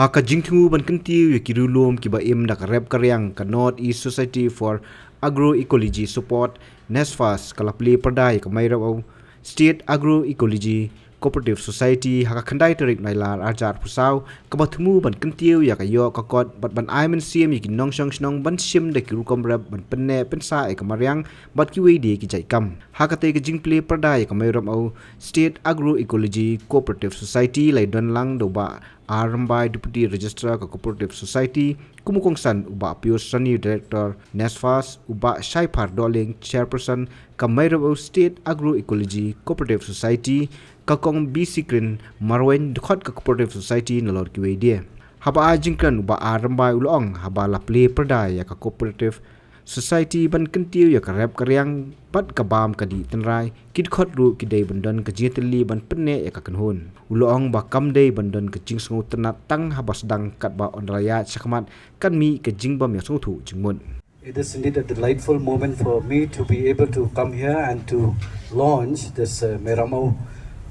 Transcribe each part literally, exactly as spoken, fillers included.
Ha ka jingthmu ban kyntiew ïa ki riewlum kiba im da ka rep ka riang, ka North East Society for Agroecology Support, NESFAS, ka la plie pyrda ïa ka Mawryngkneng State Agroecology Cooperative Society ha ka khyndai tarik Nailar arhajar arphew saw, kaba thmu ban kyntiew ïa ka ïoh ka kot bad ban ai mynsiem ïa ki nongshong shnong ban shim da ki rukom rep ban pynneh pynsah ïa ka mariang bad kiwei de ki jait kam. Ha katei ka jingplie pyrda ïa ka Mawryngkneng State Agroecology Cooperative Society la ïadon lang da u Bah R. Rymbai, Deputy Registrar ka Cooperative Society, kum u kongsan u Bah Pius Sani, Director NESFAS, u Bah Shaiphar Dohling, Chairperson ka Mawryngkneng State Agroecology Cooperative Society, ka Kong Bisikrin Marwein, dkhot ka Cooperative Society, nalor kiwei de. Haba ai jingkren u Bah R. Rymbai u la ong, haba la plie pyrda ïa ka Cooperative Society ban kyntiew ïa ka rep ka riang bad ka bam ka dih tynrai, ki dkhot ruh ki dei ban don ka jingïatylli ban pynneh ïa ka kynhun. U la ong ba kam dei ban don ka jingsngewtynnad tang haba sdang, katba ynda la ïaid shakhmat kan mih ka jingbym ïasngewthuh jingmut. It is indeed a delightful moment for me to be able to come here and to launch this uh, Mawryngkneng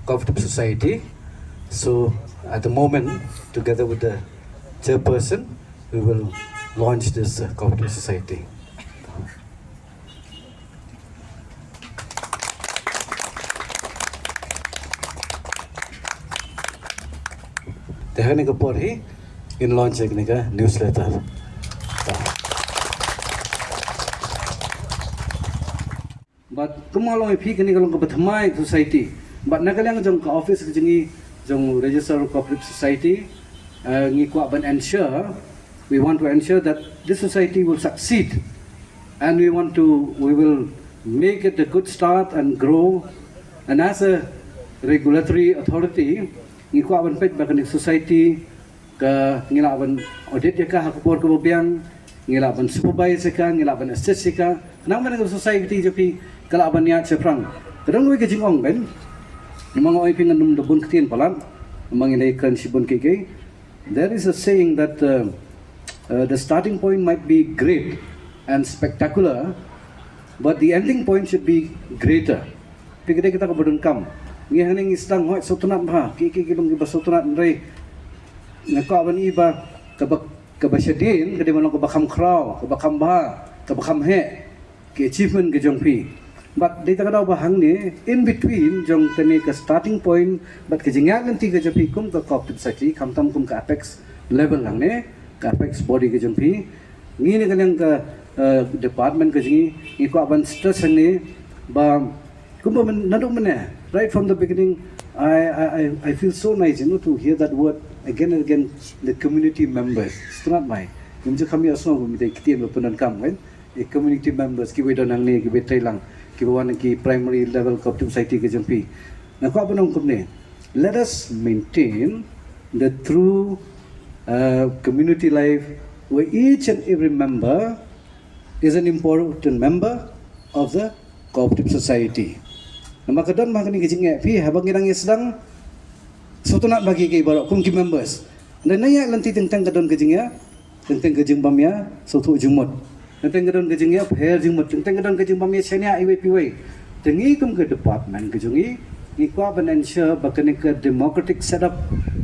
Cooperative Society. So at the moment, together with the chairperson, we will launch this uh, Cooperative Society. Te ha kane ka por hi ngin launch ïa kane ka newsletter. Bad kum nga la ong ïa phi, kane ka long kaba thymmai society. Bad na ka liang jong ka office ka jong ngi, jong Registrar Cooperative Society, eh, ngi kwah ban ensure, we want to ensure that this society will succeed. And we want to, we will make it a good start and grow. And as a regulatory authority, ngi kwah ban peit ba kane ka society ka, ngi lah ban audit ïa ka ha ka por kaba biang, ngi lah ban supervise ïa ka, ngi lah ban assist ïa ka. Khnang ba kane ka society jong phi ka lah ban ïaid shaphrang. Ka don kawei ka jingong ban, namar nga ong ïa phi ngan ym da bun ktien palat, namar ngi la ïakren shibun kiei kiei. There is a saying that uh, uh, the starting point might be great and spectacular, but the ending point should be greater. Phi, ka dei kata kaba donkam. Ngi hangne ngi sdang, hooid, sngewtynnad bha, ki ki ki long kiba sngewtynnad, hynrei nga kwah ban ïohi ba kaba, kaba shadien ka dei ban long kaba kham khraw, kaba kham bha, kaba kham heh ki achievement ki jong phi. Bad dei ta ka daw ba hangne, in between jong kane ka starting point bad ka jingïaid lynti ka jong phi kum ka cooperative society, khamtam kum ka apex level hangne, ka apex body ka jong phi, ngi na ka liang ka, eh, department ka jong ngi, ngi kwah ban stress hangne ba kumba myn-, naduh mynne, right from the beginning, I, I, I, I feel so nice, you know, to hear that word again and again, the community members. Sngewtynnad mai. Ngim ju kham ïohsngew ba mynta ki ktien ba pyndonkam, kan? Ki community members, kiba don hangne, kiba trei lang, kiba wan na ki primary level cooperative society ki jong phi. Nga kwah ban ong kumne. Let us maintain the true, uh, community life where each and every member is an important member of the cooperative society. Namar ka don ma kane ka jingeh phi, haba ngi dang ïa sdang, sngewtynnad bha ki ki baroh kum ki members. Hynrei na ïa lynti teng teng ka don ka jingeh, teng teng ka jingbym ïa sngewthuh jingmut, teng teng ka don ka jingïapher jingmut, teng teng ka don ka jingbym ïa shaniah iwei pa iwei. Te ngi kum ka department ka jong ngi, ngi kwah ban ensure ba kane ka democratic setup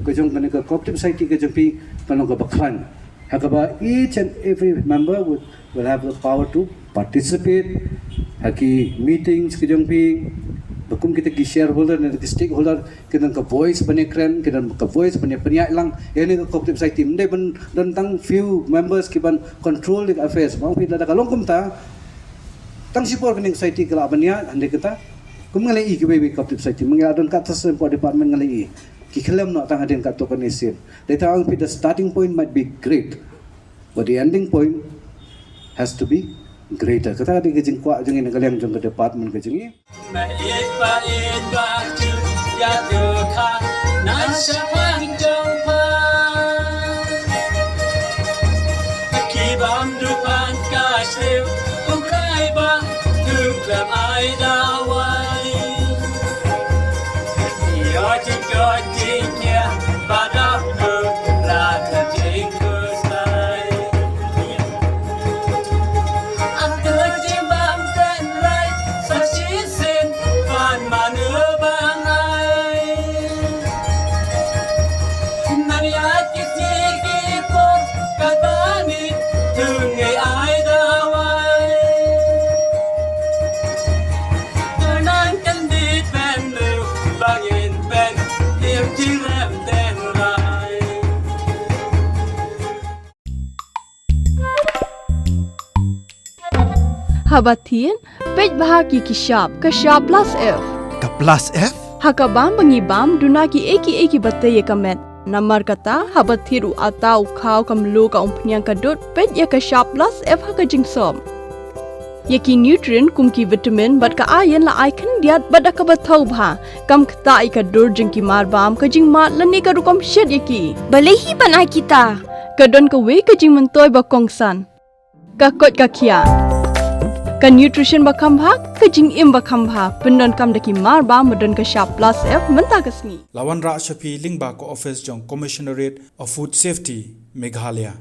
ka jong kane ka cooperative society ka jong phi kan long kaba khlaiñ, ha kaba each and every member would, will have the power to participate ha ki meetings ki jong phi. Ba kum kita ki shareholder ne ki stakeholder, ki don ka voice ban ïakren, ki don ka voice ban ïapynïaid lang ïa kane ka cooperative society. Ym dei ban don tang few members ki ban control the affairs. Ba ong phi, lada ka long kumta, tang shipor kane ka society ka lah ban ïaid, hynrei kata kum nga la i kiwei kiwei cooperative society, ma ngi la don katta snem por department nga la i ki khlem noh tang hadien katto katne sien. Dei tang ong phi, the starting point might be great, but the ending point has to be greater. Kata ka dei ka jingkwah jong ngi na ka liang jong ka department ka jong ngi. Haba thied, peit bha ïa ki shap, ka shap plus F. Ka plus F? Ha ka bam ba ngi bam, duna ki ei ki ei kiba tei ïa ka met. Namar kata, haba thied u atta, u khaw, ka mluh, ka umphniang, ka dud, peit ïa ka shap plus F ha ka jingsop. Ïa ki nutrient kum ki vitamin bad ka iron la ai khyndiat bad da kaba thaw bha. Kam ktah ïa ka dur jong ki mar bam, ka jingmad lane ka rukom shet ïa ki. Balei hi ban ai kita? Ka don kawei ka jingmyntoi ba kongsan. Ka koit ka khiah. Ka nutrition ba kham bha, ka jingim ba kham bha. Pyndonkam da ki mar bam ba don ka shap plus F mynta ka sngi. La wanrah sha phi lyngba ka office jong Commissionerate of Food Safety, Meghalaya.